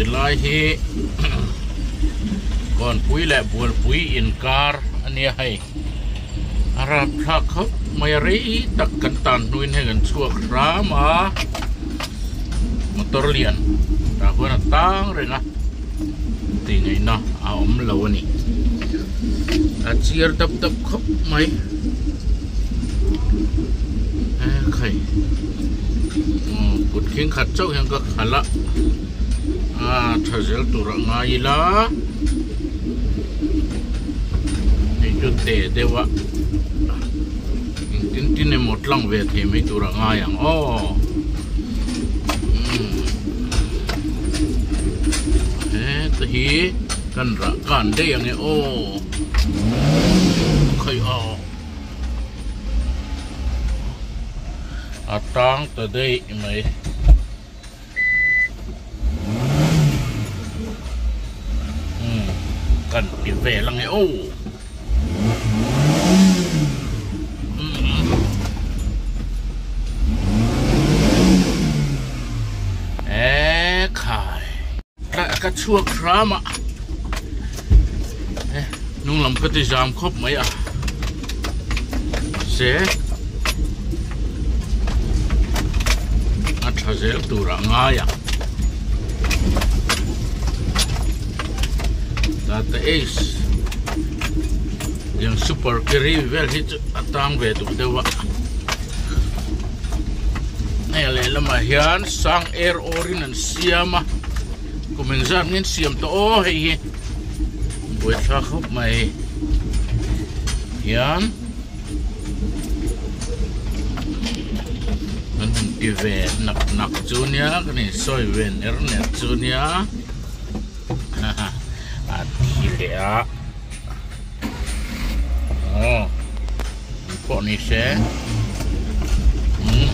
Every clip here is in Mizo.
Tilai hi Kawnpui leh Bualpui inkar a nia hei. A rapthlak khawp mai a rei tak kan tan hnuin hei kan chhuak hram a motor lian tah huan a tang reng a tih ngaihna a awm lo a ni a chiar dap dap khawp mai ekhai kut khing khat chauh hian ka khalh a a tha zel tur a ngai ila. Hei chu te deuh a engtin tin emaw tlang ve thei mai tur a ngai ang aw umm heta hi kan rah kan daih ang e aw khaih a a tang ta daih mai. Kan ti vel ange aw. E khai. Ka chhuak hram a. Hnung lam ka ti zam khawp mai a. Se a tha zel tur a ngai a. Tata Ace tiang super carry vel hi chu a tang ve duh deuh a. Hei a lehlamah hian sang air awrin an siam a. Kum engzat nge an siam tawh aw hei hi. Buaithlak khawp mai hian kan han ti ve nak nak chu nia kan insawi ve ner ner chu nia a thi leh a aw pawh ni se umm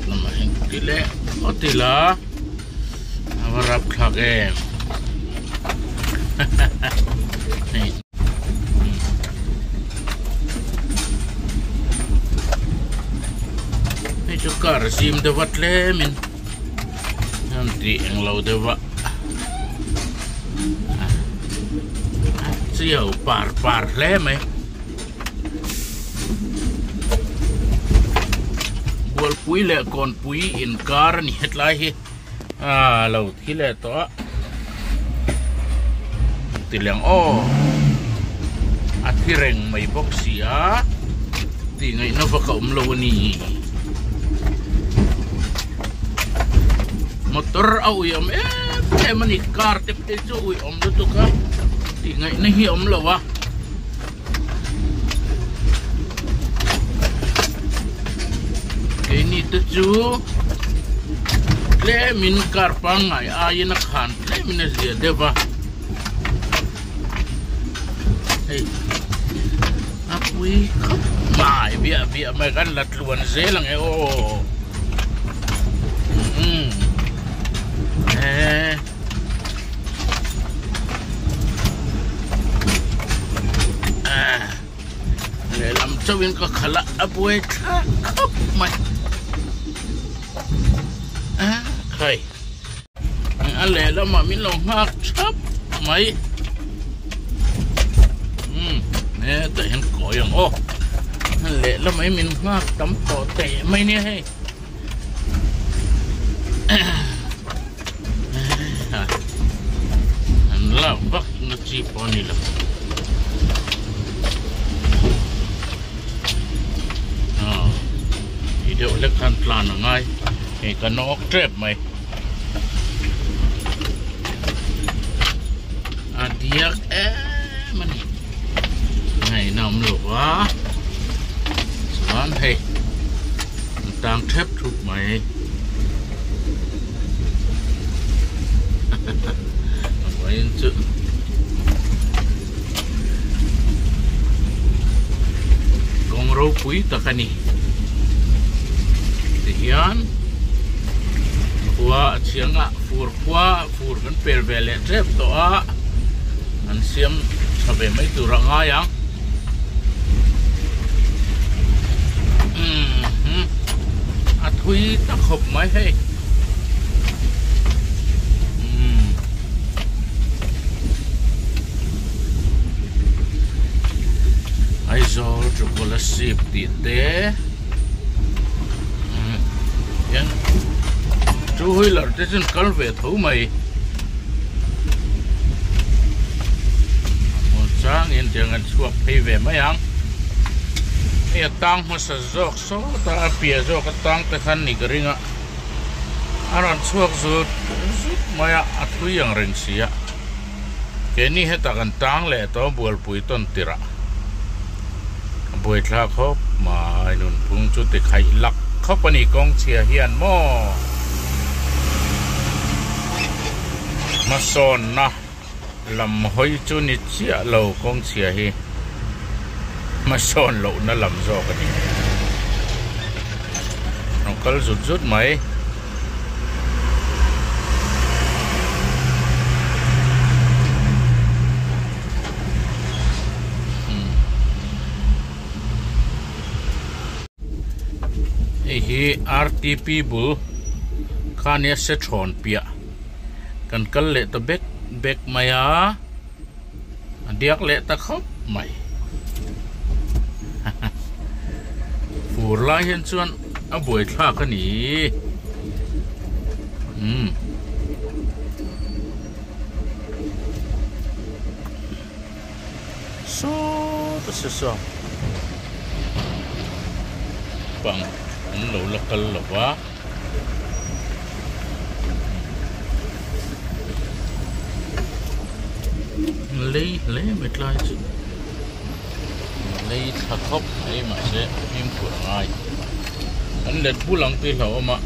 lamah hian ti leh phawt ila. A va rap thlak em hei hei chu car zim deuh a tlemin an tih englo deuh a a chiau par par hle mai. Bualpui leh Kawnpui inkar a ni hetlai hi a lo thi leh tawh a ti leng aw a thi reng mai bawk si a tih ngaihna vak a awm lo a ni motor a ui awm em em a ni car te phei chu ui awm lutuk a tih ngaihna hi a awm lo a. Keini te chu tlemin car pangngai aiin a khan tlemin a zia deuh a hei a pui khawp mai biah biah mai kan la tluan zel ang e aw umm e. Lehlam chauhin ka khalh a, a buai thlak khawp mai. Khai, a lehlamah min lo nghak thap mai. Umm, hetah hian kawi ang aw. A lehlamah hi min nghak tam tawh teh mai nia hei. An lak vak na chi pawh a ni lo ti deuh hlek khan tlan a ngai hei ka nawk tep mai a diak em a ni ngaihna awm lo va chuan hei an tang thep thup mai a vawiin chu kawng ropui tak a ni tihian khua a chhiang a fur khua fur kan pel ve leh tep tawh a an siam tha ve mai tur a ngai ang a thui ta khawp mai hei. Aizawl to Kolasib tih te hian two wheeler te chuan kal ve tho mai a changin tiang an chhuak phei ve mai ang hei a tang hmasa zawk sawta a piah zawk a tang te khan ni ka ring a a rawn chhuak zut zut mai a a thui ang reng si a. Keini hetah kan tang leh tawh bualpui tawn tirah a buaithlak khawp mai nunphung chu ti khaih lak khawp a ni kawng chhia hian maw hmasawnna lam hawi chu ni chiah lo kawng chhia hi hmasawn lohna lam zawk a ni rawn kal zut zut mai. Hei hi RTP bul kha nia se thawn piah kan kal leh ta bek bek mai a a diak leh ta khawp mai fur lai hian chuan a buai thlak a ni umm sawta se saw pang an lo la kal lo va. Lei hle mai tlai chu lei thla khawp mai mahse fimkhur a ngai an let bul ang tih hlauhawm a.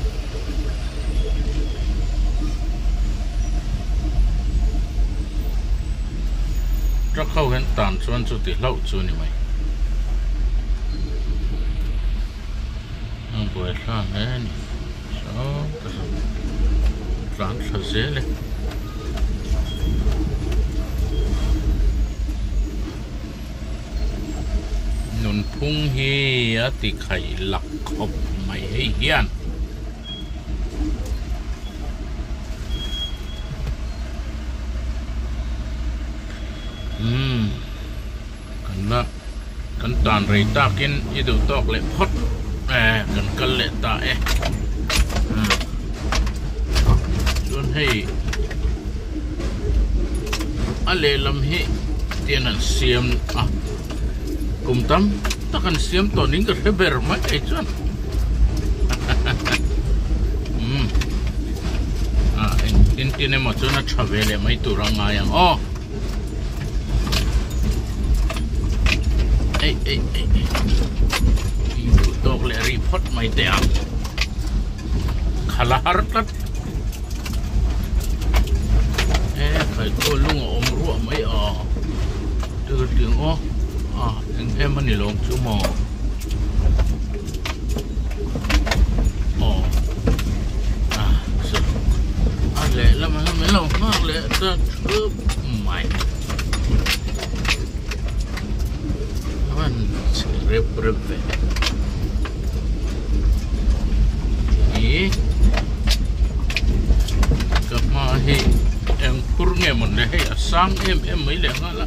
Truck ho hian tan chuan chu ti hlauh chu a ni mai. A buai thla hle a ni saw ta saw tlan thla zel e. Nunphung hi a ti khaih lak khawp mai hei hian. Umm kan la kan tan rei takin i duh tawk leh phawt e kan kal leh ta e chuan hei a lehlam hi tian an siam a kum tam tak an siam tawh niin ka hre ber mai thei chuan umm ah engtin tin emaw chuan a tha ve leh mai tur a ngai ang aw. Ei ei ei i duh tawk leh ri phawt mai teh ang khala har tlat e khai khaw lung a awm ruah mai a chu tiang aw a eng em a ni lo chu maw aw a chu a lehlam ah hian min lo nghak leh ta thup mai a van chhe rep rep ve ih ka hma hi eng phur nge mawn le hei a sang em em mai leh nghal a.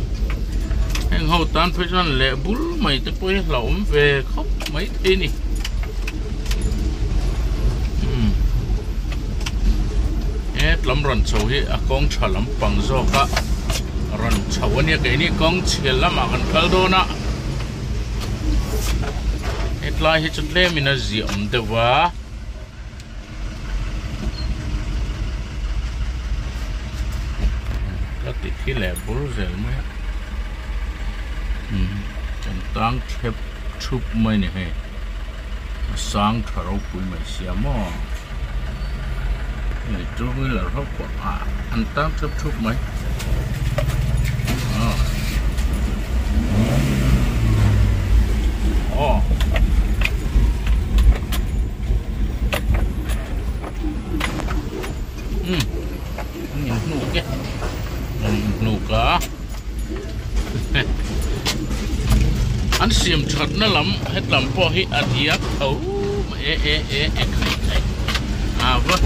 Heng ho tan phei chuan leh bul mai te pawh hi hlauhawm ve khawp mai thei a ni. Umm he tlam rawn chho hi a kawng tha lampang zawk a rawn chho a nia keini kawng chhiar lamah kan kal dawn a hetlai hi chu tlem in a ziah awm deuh va. Ka ti khi leh bur zel mai a umm kan tang thep thup mai a ni hei a sang tha ropui mai sia maw hei two wheeler ho pawh ah an tang thep thup mai aw aw. Umm an in hnuk e an in hnuk a an siam that na lam hetlam pawh hi a diak tho mai e e e e khai khai a va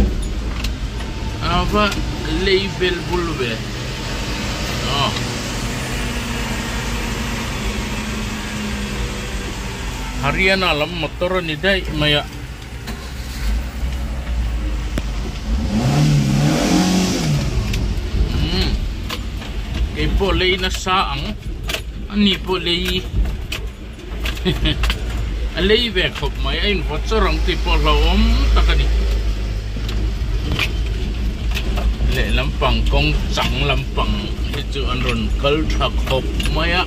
a va lei bel bul ve aw. Haryana lam motor a ni daih mai a. Umm keipawh lei nasa ang ani pawh lei a lei ve khawp mai a invawt chawr ang tih pawh hlauhawm tak a ni. Lehlam pang kawng chang lampang hi chu an rawn kal tha khawp mai a.